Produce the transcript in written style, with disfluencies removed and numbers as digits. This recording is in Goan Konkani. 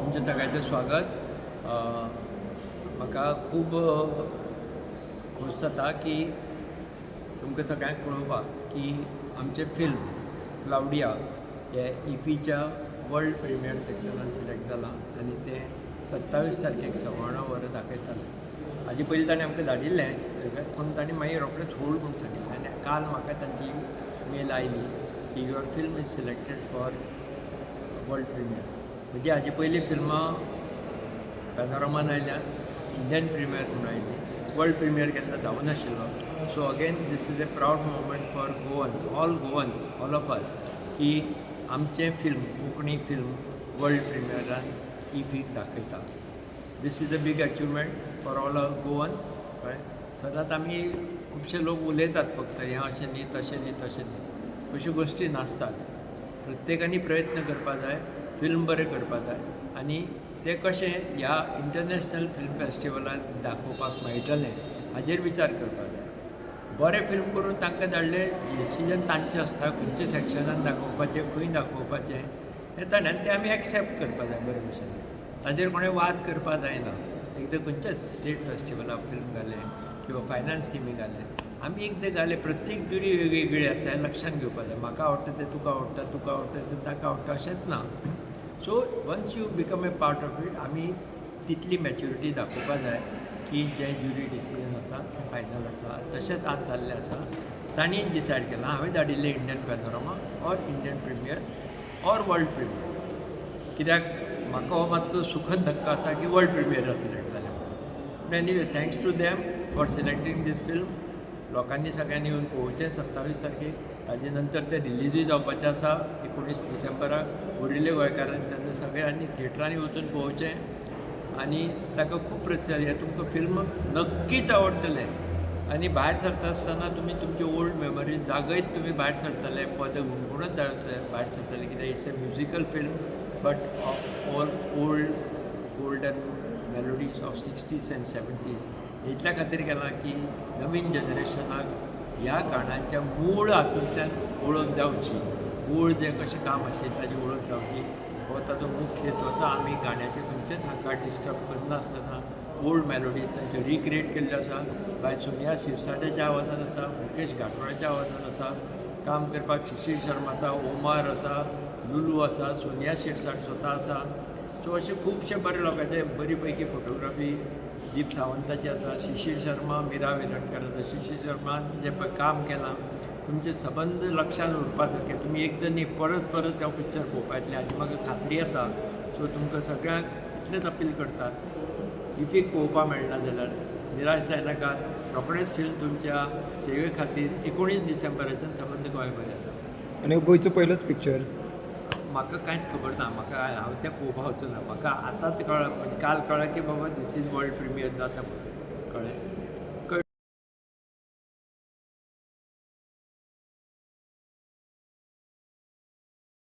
तुमचें सगळ्यांचें स्वागत. म्हाका खूब खोस जाता की तुमकां सगळ्यांक कळोवपाक की आमचें फिल्म क्लावडिया हें इफ्फीच्या वर्ल्ड प्रिमियर सेक्शनान सिलेक्ट जालां आनी तें 27 तारखेक 9:15 वरां दाखयतालें. हाजे पयलीं ताणें आमकां धाडिल्लें, पूण तांणी मागीर रोखडेंच होल्ड म्हूण सांगिल्लें आनी काल म्हाका तांची मेल आयली की your film is selected for world premiere. म्हणजे हाजे पयलीं फिल्मां पॅनोरमान आयल्यात, इंडियन प्रिमियर म्हूण आयली, वर्ल्ड प्रिमियर केन्ना जावं नाशिल्लो. So again, this is a proud moment for Goans, all Goans, all of us, की आमचें फिल्म, कोंकणी फिल्म वर्ल्ड प्रिमियरान इफ्फीक दाखयता. This is a big achievement for all our Goans. कळ्ळें? सदांच आमी खुबशे लोक उलयतात फक्त, हें अशें न्ही, तशें न्ही, तशें न्ही. अश्यो गोश्टी नासतात. प्रत्येकांनी प्रयत्न करपा जाय, फिल्म बरें करपा जाय आनी तें कशें ह्या इंटरनॅशनल फिल्म फेस्टिवलान दाखोवपाक मेळटलें हाजेर विचार करपा जाय. बरें फिल्म करून तांकां धाडलें, डिसिजन तांचें आसता, खंयच्या सेक्शनान दाखोवपाचें, खंय दाखोवपाचें हें ताणें, आनी तें आमी एक्सेप्ट करपा जाय बरे भशेन. ताजेर कोणें वाद करपा जायना. एकदां खंयच्याच स्टेट फेस्टिवलाक फिल्म घालें किंवा फायनान्स स्किमी घालें, आमी एकदां घालें, प्रत्येक जुरी वेगवेगळी आसता हें लक्षांत घेवपा जाय. म्हाका आवडटा तें तुका आवडटा, तुका आवडटा तें ताका आवडटा अशेंच ना. So once you become a part of it, आमी तितली मॅच्युरिटी दाखोवपा जाय की जें ज्युरी डिसिजन आसा तें फायनल आसा. तशेंच आज जाल्लें आसा. तांणी डिसायड केलां, हांवें धाडिल्लें Indian Panorama or Indian premiere or world premiere. कित्याक म्हाका हो मातसो सुखद धक्को आसा की वर्ल्ड प्रिमियराक सिलेक्ट जालें म्हणून. Anyway, thanks to them for selecting this film. लोकांनी सगळ्यांनी येवन पळोवचें 27 तारखेक. ताजे नंतर तें रिलिजूय जावपाचें आसा 19 डिसेंबराक. उरिल्ले गोंयकारांनी तेन्ना सगळ्यांनी थिएटरांनी वचून पळोवचें आनी ताका खूब प्रतिसाद. हें तुमकां फिल्म नक्कीच आवडटलें आनी भायर सरता आसतना तुमी तुमच्यो ओल्ड मेमरीज जागयत तुमी भायर सरतले, पद गुणगुणत भायर सरतले, कित्याक it's a musical film but of all old golden melodies of 60s and 70s. इतल्या खातीर केलां की नवीन जनरेशनाक ह्या गाण्यांच्या मूळ हातूंतल्यान वळख जावची, मूळ जें कशें काम आशिल्लें ताजी वळख जावची, हो ताजो मुख्य हेतू आसा. आमी गाण्याचें खंयचेच हाका डिस्टर्ब करनासतना ओल्ड मेलोडीज तांच्यो रिक्रिएट केल्ल्यो आसा. बाय सोनिया शिरसाट्याच्या आवाजान आसा, मुकेश घाटोळ्याच्या आवाजान आसा, काम करपाक शिशीर शर्मा आसा, ओमार आसा, लुलू आसा, सोनिया शिरसाट स्वता आसा. सो अशे खुबशे बरे लोकांचे, बरी पैकी फोटोग्राफी दीप सावंताची आसा. शिशीर शर्मा, मिरा वेलणकर आसा. शिशीर शर्मान जें पळय काम केलां, तुमचें सबंद लक्षान उरपा सारकें. तुमी एकदां न्ही, परत परत हो पिक्चर पळोवपा येतलें हाजी म्हाका खात्री आसा. सो तुमकां सगळ्यांक इतलेंच अपील करता, इफीक पळोवपाक मेळना जाल्यार निराश जायनाकात. रोखडेंच फिल्म तुमच्या सेवे खातीर 19 डिसेंबराच्यान सबंद गोंयभर येता. आनी गोंयचो पयलोच पिक्चर? म्हाका कांयच खबर ना. म्हाका, हांव तें पळोवपाक वचूना. म्हाका आतांच कळ्ळां, म्हणजे काल कळ्ळें की बाबा, this is world premier जाता म्हणून कळ्ळें.